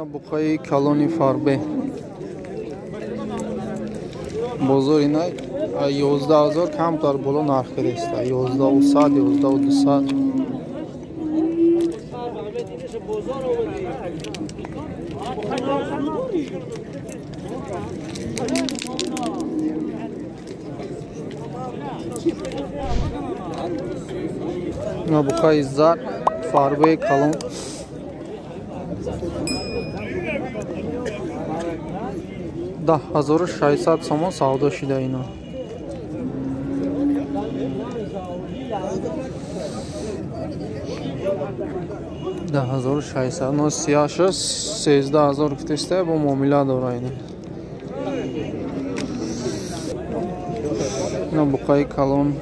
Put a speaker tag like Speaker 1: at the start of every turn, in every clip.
Speaker 1: Ина буқаи калони фарбе. Бозор ина 11 000 камтар боло нарх кардааст. 11 100, 11 200. Ина буқаи зар фарбеи калон. 10 600 сомон савдо шида ино. 10 600. Но сияша 13 000 гуфтеста, бо муомила дора ино. Ина буқаи калон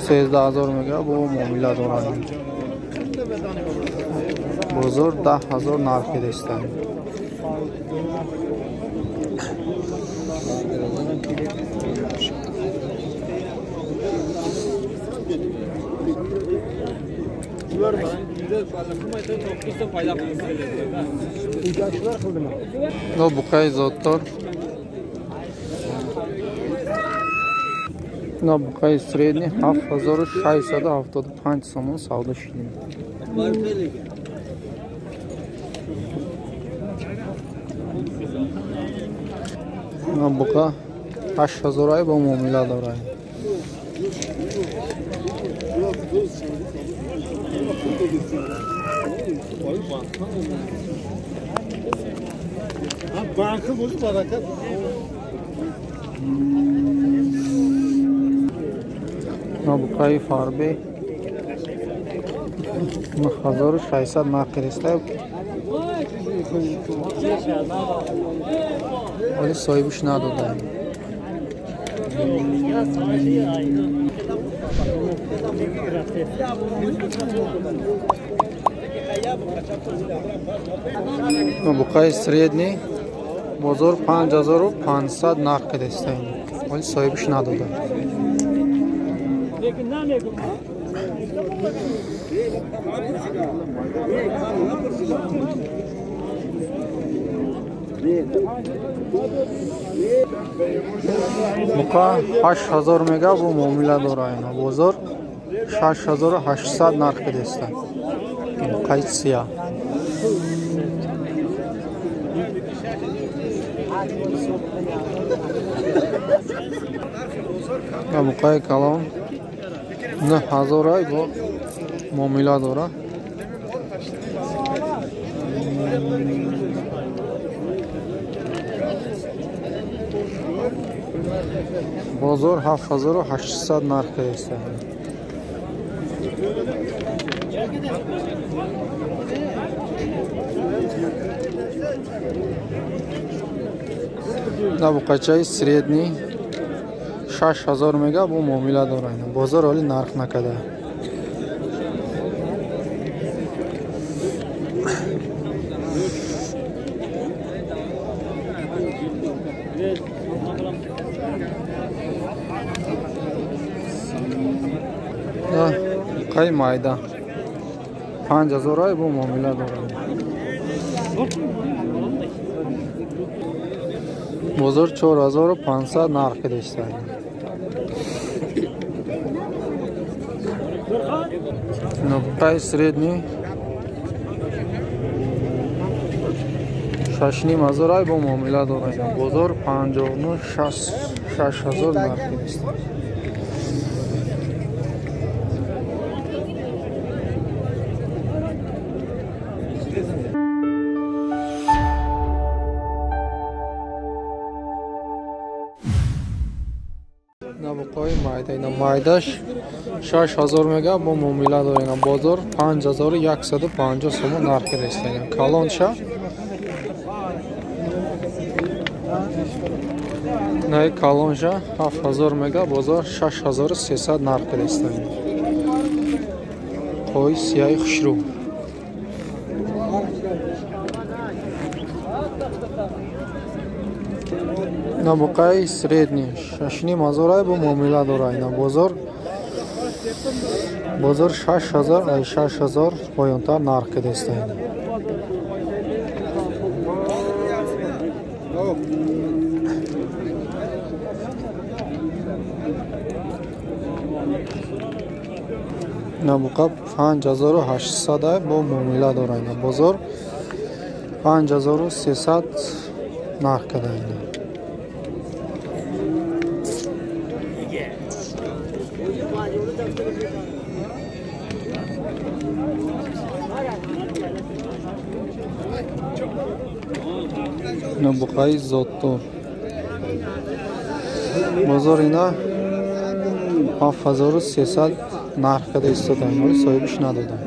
Speaker 1: 13 000 мега, бо муомила дора. Бозор 10 000 нарх кардааст. Но буқаи зоттор. На буқаи средний 7675 сомон савдо шудем. На буқа 8000 ай, бо муомила дорад.
Speaker 2: Bankı bozuk barakat.
Speaker 1: На буқаи фарбе 9600 нарх кардааст. Вале соҳибаш надода. Буқаи средний бозор 5500 нарх кардааст. Вале соҳибаш надода. Буқа 8000 мега, бо муомила дора ина. Бозор 6800 нарх кардааст. Буқаи сия. Буқаи калон 9000 ай, бо муомила дора. Бозор 7800 нарх кардааст. На буқачаи средний 6000 мега, бо муомила дора. Бозор ҳоли нарх накарда. Буқаи майда 5000 ай, бо муомила дора. Бозор 4500 нарх кардааст. Буқаи средний 6500 ай, бо муомила дора. Бозор 59 6000 нарх кардааст. Буқои майда, ина майдаш 6000 мега, бо муомила дора. Ина бозор 5150 сомон нарх кардааст. Калонша наи калонша 7000 мега, бозор 6300 нарх кардааст. Қои сияи хушрӯ. На буқаи средний 6500 ай, бо муомила дора. Ина бозор 6000 ай 6000 поёнтар нарх кардааст. Ина буқа 5800 бо муомила дора. Ина бозор 5300 нарх када. Ина ина буқаи зотдор бозор ина 7300 нарх када истода. Ина соҳибиш надода.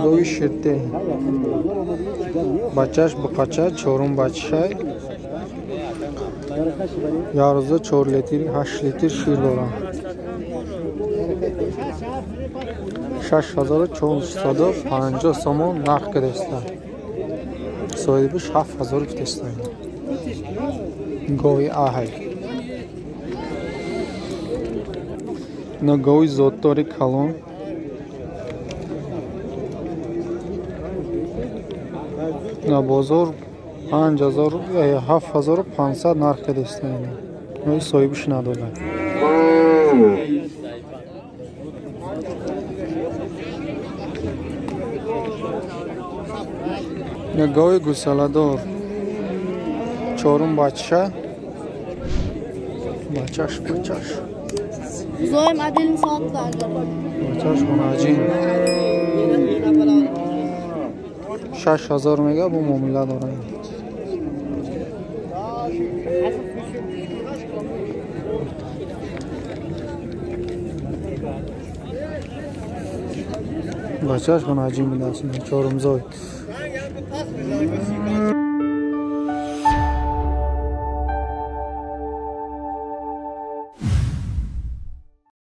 Speaker 1: Гови ширте бачаш буқача чорум бачашай яруза 4 литр 8 литр шир дорам. 6450 сомон нарх кадаста. Соҳибиш 7000 гуфтаста. Гови аҳай. Ина гови зотдори калон. На бозор 7500 нарх кадаста. Ина соҳибиш надода. Гови гусаладор чорум бача бачаш бачаш
Speaker 3: Zoim adilni soatlar
Speaker 1: бачаш хонаҷин 6000 мега бо муомила дорад. Бачаш хонаҷин будааст чорум зой.